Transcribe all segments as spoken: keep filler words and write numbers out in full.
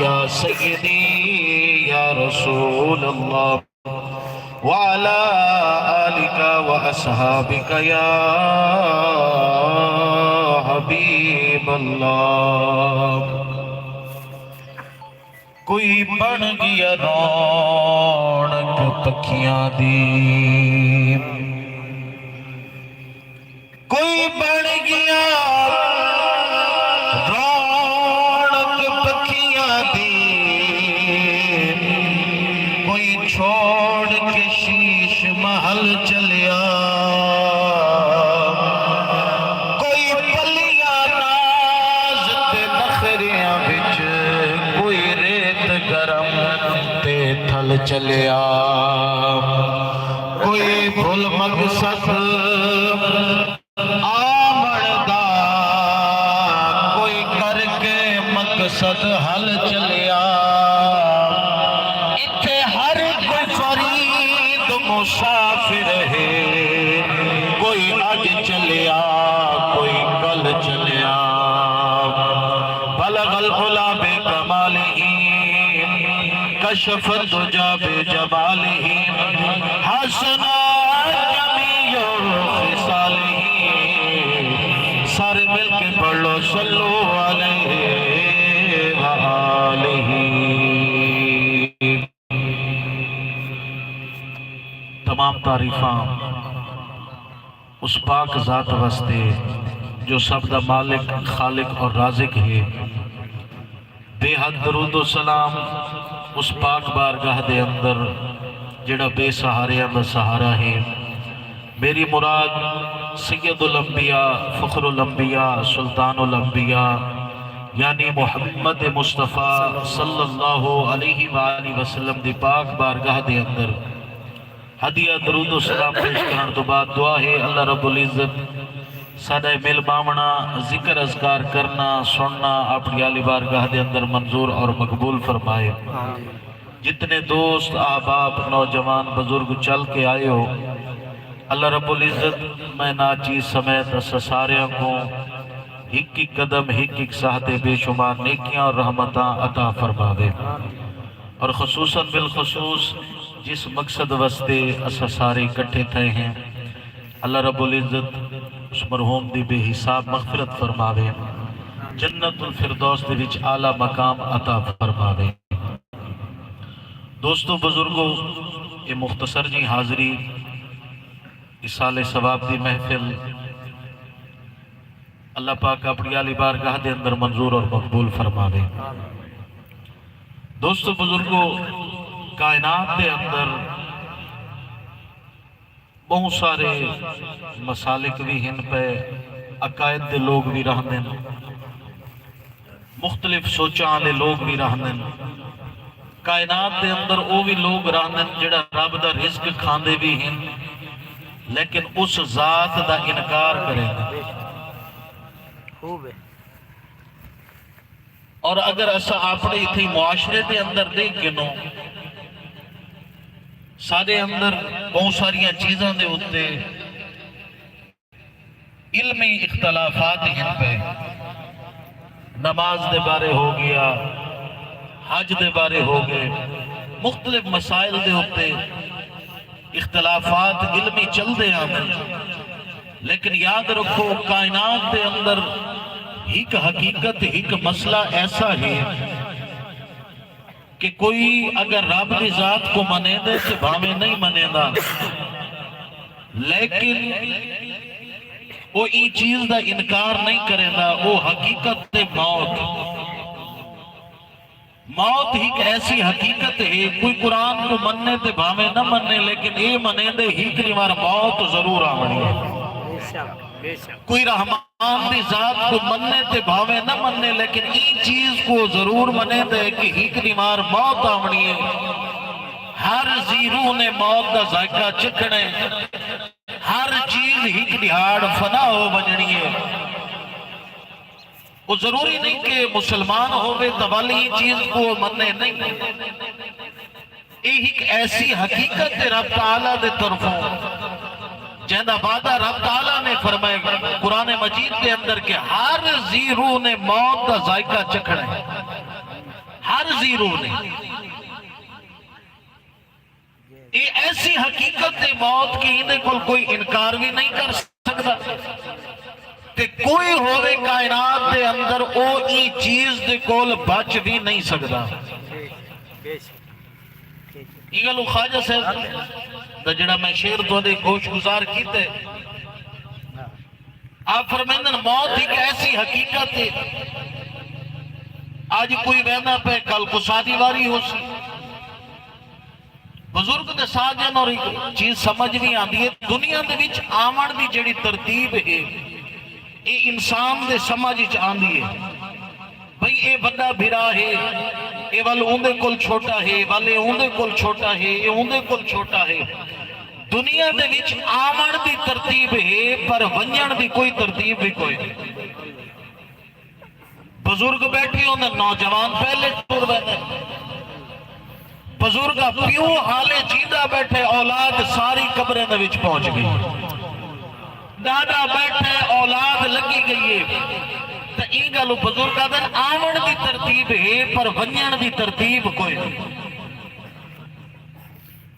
یا سیدی یا رسول اللہ، وعلی آلک و اصحابک یا حبیب اللہ۔ کوئی بݨ ڳیا رونق پکھیاں دی، کوئی بݨ ڳیا رونق پکھیاں دی، کوئی چھوڑ کے شیش محل چلیا، کوئی پلیاں ناز تے نخریاں وچ، کوئی ریت گرم تے تھل چلیا، کوئی بھل مقصد آمݨ دا، کوئی کر کے مقصد حل چلیا۔ اتھے ہر کوئی فرید مسافر ہے، کوئی اڄ چلیا، کوئی کل چلیا۔ بلغ العلا بکمالہ، کشف الدجی بجمالہ، حسنت جمیع خصالہ۔ سارے مل کے پڑھ لو، صلو علیہ وآلہ۔ تمام تعریفاں اس پاک ذات واسطے جو سب دا مالک، خالق اور رازق ہے۔ بے حد درود و سلام اس پاک بارگاہ دے اندر جڑا بے سہاریاں دا سہارا ہے۔ میری مراد سید الانبیاء، فخر الانبیاء، سلطان الانبیاء، یعنی محمد مصطفیٰ صلی اللہ علیہ وآلہ وسلم دی پاک بارگاہ دے اندر ہدیہ درود و سلام پیش کرݨ توں بعد دعا ہے، اللہ رب العزت ساݙا اے مل ٻاہوݨا، ذکر اذکار کرݨا، سݨݨا اپݨی آلی بارگاہ دے اندر منظور اور مقبول فرمائے۔ جتنے دوست، احباب، نوجوان، بزرگ چل کے آئے ہو، اللہ رب العزت میں ناچیز سمیت اساں ساریاں کوں ہک ہک قدم، ہک ہک ساہ تے بے شمار نیکیاں اور رحمتاں عطا فرماوے۔ اور خصوصاً بالخصوص جس مقصد واسطے اساں سارے اکٹھے تھئے ہیں، اللہ رب العزت اس مرحوم دی بے حساب مغفرت فرماوے، جنت الفردوس دے وچ اعلیٰ مقام عطا فرماوے۔ دوستو، بزرگو، اے مختصر جی حاضری، ایصال ثواب دی محفل، اللہ پاک اپݨی آلی بارگاہ دے اندر منظور اور مقبول فرماوے۔ دوستو، بزرگو، کائنات دے اندر ٻہوں سارے مسالک وی ہن پئے، عقائد دے لوگ وی رہندن، مختلف سوچاں آلے لوگ وی رہندن۔ کائنات دے اندر او وی لوگ رہندن جڑا رب دا رزق کھاندے وی ہن، لیکن اس ذات دا انکار کریندن۔ خوب ہے۔ اور اگر اساں اپݨے اتھے معاشرے دے اندر ݙیکھ گھنوں، ساݙے اندر ٻہوں ساریاں چیزاں دے اُتے علمی اختلافات ہن پئے۔ نماز دے بارے ہو ڳیا، حج دے بارے ہو ڳئے، مختلف مسائل دے اُتے اختلافات علمی چلدے آندن، لیکن یاد رکھو، کائنات دے اندر ہک حقیقت، ہک مسئلہ ایسا ہے کہ کوئی اگر رب دی ذات کوں منیندے تے بھاویں نہیں منیندا، لیکن او ایں چیز دا انکار نہیں کریندا، او حقیقت تے موت۔ موت ہک ایسی حقیقت ہے، کوئی قرآن کوں منے تے بھاویں نہ منے، لیکن اے منیندے ہک ݙینہوار موت ضرور آوݨی ہے۔ بے شک، بے شک۔ کوئی رحمان دی ذات کوں منے تے بھاویں نہ منے، لیکن ایں چیز کوں ضرور منیندے کہ ہک ݙینہوار موت آوݨی ہے۔ ہر ذی روح نے موت دا ذائقہ چکھݨا ہے۔ ہر چیز ہک ݙیہاڑ فنا ہو ونڄݨی ہے۔ او ضروری نہیں کہ مسلمان ہووے تاں ول ایں چیز کوں او منے، نہیں۔ اے ہک ایسی حقیقت ہے رب تعالیٰ دے طرفوں، جیندا وعدہ رب تعالیٰ نے فرمائے قرآن مجید دے اندر کہ ہر ذی روح نے موت دا ذائقہ چکھݨا ہے۔ ہر عارضی روح نے۔ اے ایسی حقیقت ہے موت کہ ایندے کول کوئی انکار وی نہیں کر سڳدا، تے کوئی ہووے کائنات دے اندر، او ایں چیز دے کول بچ وی نہیں سڳدا۔ ایں ڳالھوں خواجہ صاحب دا جڑا میں شعر تہاݙے گوش گزار کیتے، آپ فرمیندن، موت ہک ایسی حقیقت ہے، اڄ کوئی ویندا پئے، کل کساݙی واری ہوسی۔ بزرگ دے ساتھ جن اور ایک چیز سمجھ وی آندی ہے، دنیا دے وچ آوݨ دی جڑی ترتیب ہے، اے انسان دے سمجھ وچ آندی ہے۔ بھئی اے وݙا بھرا ہے، اے ول اوندے کول چھوٹا ہے، ول اے اوندے کول چھوٹا ہے، اے اوندے کول چھوٹا ہے۔ دنیا دے وچ آوݨ دی ترتیب ہے، پر ونڄݨ دی کوئی ترتیب وی کوئی نہیں۔ بزرگ ٻیٹھے ہوندن، نوجوان پہلے ٹر ویندن۔ بزرگ دا پیو حالے جیندا ٻیٹھے، اولاد ساری قبریں دے وچ پہنچ ڳئی۔ ݙاݙا ٻیٹھے، اولاد لڳی ڳئی ہے۔ تے ایں ڳالھوں بزرگ آہدن، آوݨ دی ترتیب ہے، پر ونڄݨ دی ترتیب کوئی نہیں۔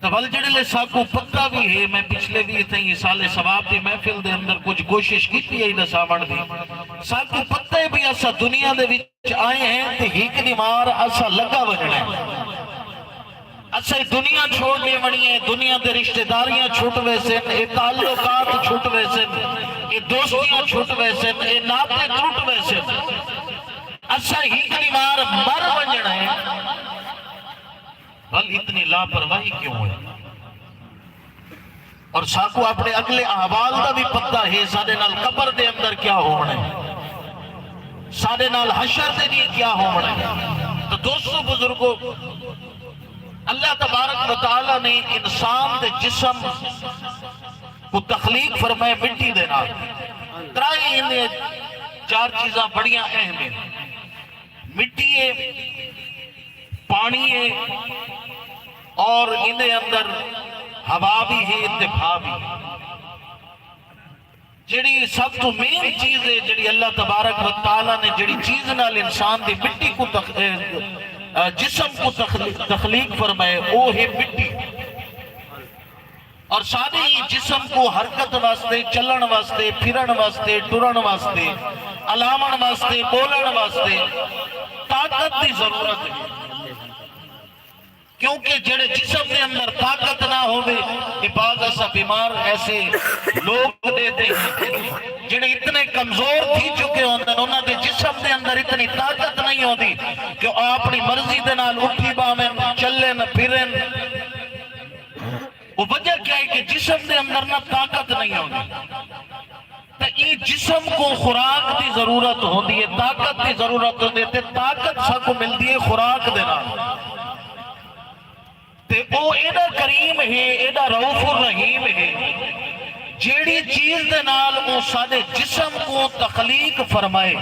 تے ول جڑلے ساکوں پتہ وی ہے، میں پچھلے وی اتھائیں ایصال ثواب دی محفل دے اندر کجھ کوشش کیتی ہے ݙساوݨ دی۔ ساکوں پتہ ہے بھئی اساں دنیا دے وچ آئے ہیں تے ہک ݙینہوار اساں لڳا ونڄݨا ہے۔ اساں دنیا چھوڑ ݙیوݨی ہے، دنیا دے رشتہ داریاں چھٹ ویسن، اے تعلقات چھٹ ویسن، اے دوستیاں چھٹ ویسن، اے ناطے ٹرٹ ویسن۔ اساں ہک ݙینہوار مر ونڄݨا ہے۔ ول اتنی لاپرواہی کیوں ہے؟ اور ساکوں اپݨے اڳلے احوال دا وی پتہ ہے، ساݙے نال قبر دے اندر کیا ہووݨا ہے، ساݙے نال حشر دے ݙینہہ کیا ہووݨا ہے۔ تو دوستو بزرگو، اللہ تبارک و تعالیٰ نے انسان دے جسم کوں تخلیق فرمائے مٹی دے نال۔ ترائے ایندے چار چیزاں بڑیاں اہم ہیں۔ مٹی ہے، پاݨی ہے، اور ایندے اندر ہوا وی ہے تے بھا وی ہے۔ جڑی سب توں مین چیز ہے، جڑی اللہ تبارک و تعالیٰ نے جڑی چیز نال انسان دی مٹی کوں تخ-، اے، اے، جسم کوں تخ-، تخلیق فرمائے، او ہے مٹی۔ اور ساݙے ایں جسم کوں حرکت واسطے، چلݨ واسطے، پھرݨ واسطے، ٹرݨ واسطے، الاوݨ واسطے، ٻولݨ واسطے طاقت دی ضرورت ہے۔ کیونکہ جڑے جسم دے اندر طاقت نہ ہووے، اے بعض ایسا بیمار ایسے لوگ ݙیہدے ہیں جڑے اتنے کمزور تھی چکے ہوندن، انہاں دے جسم دے اندر اتنی طاقت نہیں ہوندی کہ او اپݨی مرضی دے نال اٹھی ٻاہون، چلن، پھرن۔ او وجہ کیا ہے کہ جسم دے اندر نہ طاقت نہیں ہوندی۔ تے ایں جسم کوں خوراک دی ضرورت ہوندی ہے، طاقت دی ضرورت ہوندی ہے، تے طاقت ساکوں ملدی ہے خوراک دے نال۔ تے او ایݙا کریم ہے، ایݙا رؤوف الرحیم ہے، جیڑھی چیز دے نال او ساݙے جسم کوں تخلیق فرمائے۔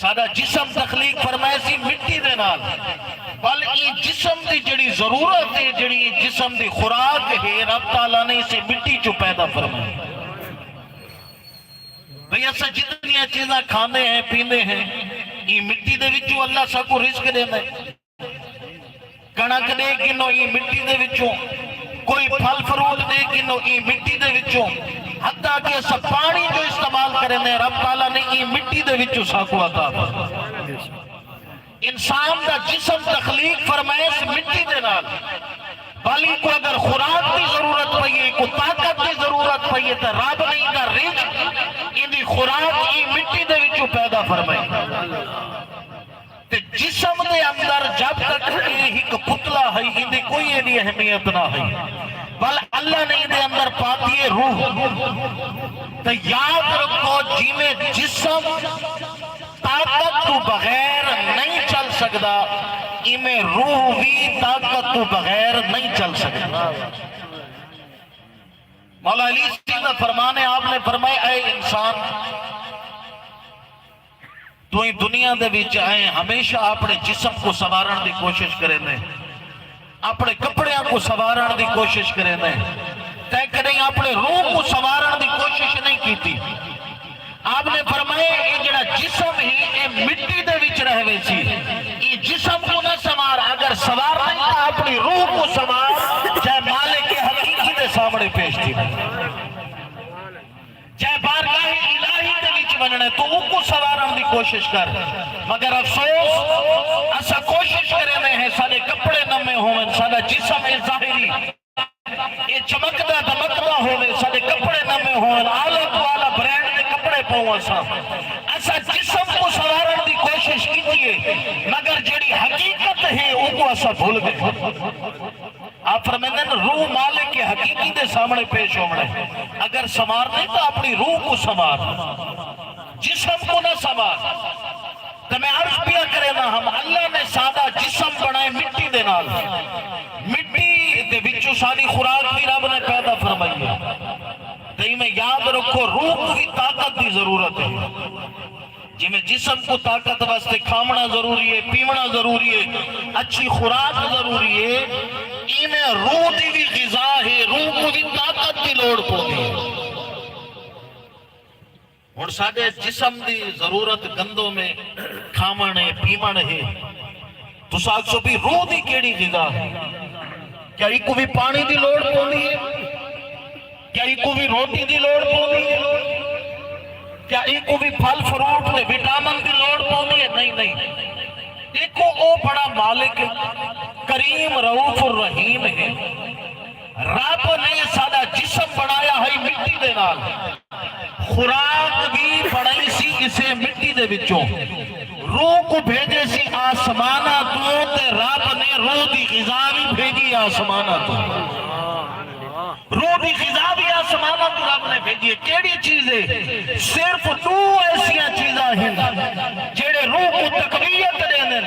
ساݙا جسم تخلیق فرمائے سی مٹی دے نال، ول ایں جسم دی جڑی ضرورت ہے، جڑی ایں جسم دی خوراک ہے، رب تعالیٰ نے اسے مٹی چوں پیدا فرمائی۔ بھئی اساں جتنیاں چیزاں کھاندے ہیں، پیندے ہیں، ایں مٹی دے وچوں اللہ ساکوں رزق ݙیندا ہے۔ کݨک ݙے گھنو ایں مٹی دے وچوں، کوئی پھل فروٹ ݙے گھنو ایں مٹی دے وچوں، حتیٰ کہ اساں پاݨی جو استعمال کریندے ہیں، رب تعالیٰ نے ایں مٹی دے وچوں ساکوں عطا فرمایا۔ انسان دا جسم تخلیق فرمائے اس مٹی دے نال، ول اینکوں اگر خوراک دی ضرورت پئی ہے، اینکوں طاقت دی ضرورت پئی ہے، تے رب نے ایندا رزق، ایندی خوراک ایں مٹی دے وچوں پیدا فرمائی۔ تے جسم دے اندر جب تک اے ہک پتلا ہئی، ایندی کوئی ایݙی اہمیت نہ ہئی۔ ول اللہ نے ایندے اندر پاتی ہے روح۔ تے یاد رکھو، جیویں جسم طاقت توں بغیر نہیں چل سڳدا، ایویں روح وی طاقت توں بغیر نہیں چل سڳدا۔ مولا علی سیدھ دا فرمان ہے، آپ نے فرمایا، اے انسان، توں ایں دنیا دے وچ آئیں، ہمیشہ اپݨے جسم کوں سنوارݨ دی کوشش کریندیں، اپݨے کپڑیاں کوں سنوارݨ دی کوشش کریندیں، تیں کݙہیں اپݨے روح کوں سنوارݨ دی کوشش نہیں کیتی۔ آپ نے فرمایا، اے جڑا جسم ہی، اے مٹی دے وچ رہ ویسی۔ اے جسم کو نہ سنوار، اگر سنوارنا ہی تاں اپنی روح کو سنوار، جے مالک حقیقی دے سامنے پیش تھی۔ جے بارگاہ الہی دے وچ ونجݨے تو اونکوں سنوارݨ دی کوشش کر۔ مگر افسوس، اساں کوشش کریندے ہیں ساݙے کپڑے نویں ہوون، ساݙا جسم اے ظاہری، اے چمکدا دمکدا ہووے، ساݙے کپڑے نویں ہوون، اعلیٰ توں اعلیٰ برانڈ دے کپڑے پاؤں اساں۔ اساں جسم کوں سنوارݨ دی کوشش کیتی ہے، مگر جیڑھی حقیقت ہے، اونکوں اساں بھل ڳئے۔ آپ فرمیندن، روح مالک حقیقی دے سامنے پیش ہووݨے۔ اگر سنوارنے تاں اپنی روح کوں سنوار، جسم کوں نہ سنوار۔ تے میں عرض پیا کرینداں ہم، اللہ نے ساݙا جسم بݨائے مٹی دے نال۔ مٹی دے وچوں ساݙی خوراک وی رب نے پیدا فرمائی ہے۔ تے ایویں یاد رکھو، روح کوں وی طاقت دی ضرورت ہے۔ جیویں جسم کوں طاقت واسطے کھاوݨا ضروری ہے، پیوݨا ضروری ہے، اچھی خوراک ضروری ہے، ایویں روح دی وی غذا ہے، روح کوں وی طاقت دی لوڑ پوندی ہے۔ ہݨ ساݙے جسم دی ضرورت گندم ہے، کھاوݨ ہے، پیوݨ ہے۔ تساں آکھسو بھی روح دی کیڑھی غذا ہے؟ کیا ایکوں وی پاݨی دی لوڑ پوندی ہے؟ کیا ایکوں وی روٹی دی لوڑ پوندی ہے؟ کیا ایکوں وی پھل فروٹ تے وٹامن دی لوڑ پوندی ہے؟ نہیں، نہیں۔ ایکوں او بڑا مالک کریم رؤوف الرحیم ہے۔ رب نے ساݙا جسم بݨایا ہئی مٹی دے نال، خوراک وی بݨائی سی اسے مٹی دے وچوں، روح کوں بھیجے سی آسماناں توں، تے رب نے روح دی غذا وی بھیجی آسماناں توں۔ روح دی غذا وی آسماناں توں رب نے بھیجی ہے۔ کیڑھی چیز ہے؟ صرف ݙو ایسیاں چیزاں ہن جیڑھے روح کوں تقویت ݙیندن،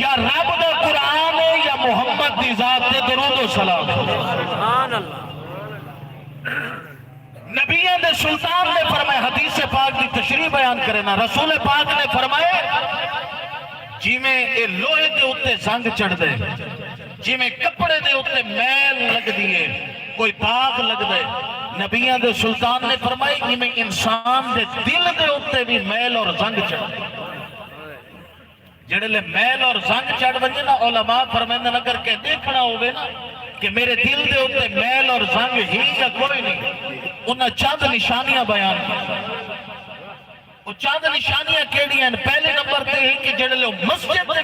یا رب دا قرآن ہے یا محمد دی ذات تے درود و سلام۔ سبحان اللہ۔ نبیاں دے سلطان نے فرمایا، حدیث پاک دی تشریح بیان کرینداں، رسول پاک نے فرمایا، جیویں اے لوہے دے اتے زنگ چڑھدے، جیویں کپڑے دے اتے میل لڳدی ہے، کوئی داغ لڳدے، نبیاں دے سلطان نے فرمایا، ایویں انسان دے دل دے اتے وی میل اور زنگ چڑھدے۔ جیڑھلے میل اور زنگ چڑھ ونڄے نا، علماء فرمیندن، اگر کہیں ݙیکھݨا ہووے نا کہ میرے دل دے اتے میل اور زنگ ہی یا کوئی نہیں، انہاں چند نشانیاں بیان کیتیاں۔ او چند نشانیاں کیڑھیاں ہن؟ پہلے نمبر تے ہے کہ جیڑھلے او مسجد دے